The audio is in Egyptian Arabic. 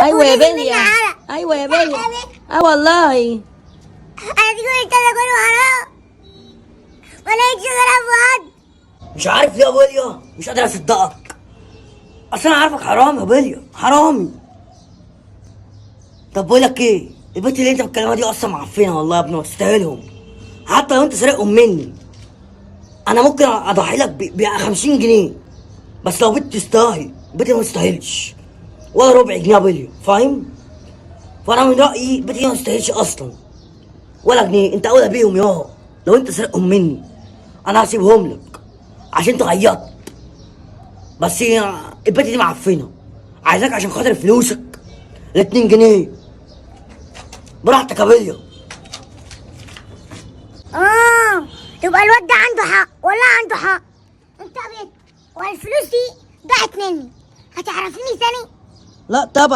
ايوه يا ونزل مني بليا. عرق. ايوه يا بليا. صح يا بنت؟ اه والله. انا دي كنت انا حرام، ما لقيتش غير ابو عبد. مش عارف ليه يا بليا، مش قادر اصدقك، اصل انا عارفك حرامي يا بليا، حرامي. طب بقول لك ايه، البنت اللي انت بتكلمها دي اصلا معفنه والله يا ابني، وتستاهلهم. حتى لو انت سارقهم مني انا ممكن اضحي لك ب 50 جنيه، بس لو بنت تستاهل، بنت ما تستاهلش ولا ربع جنيه يا بليا، فاهم؟ فانا من رايي البنت دي ما تستاهلش اصلا ولا جنيه، انت اولى بيهم يا. لو انت سارقهم مني انا هسيبهم لك عشان انت عيطت، بس البنت دي معفنه، عايزاك عشان خاطر فلوسك الاتنين جنيه. براحتك يا بليا. اه يبقى الواد ده عنده حق، والله عنده حق. انت يا بنت والفلوس دي ضاعت مني، هتعرفيني تاني؟ لا طبعا.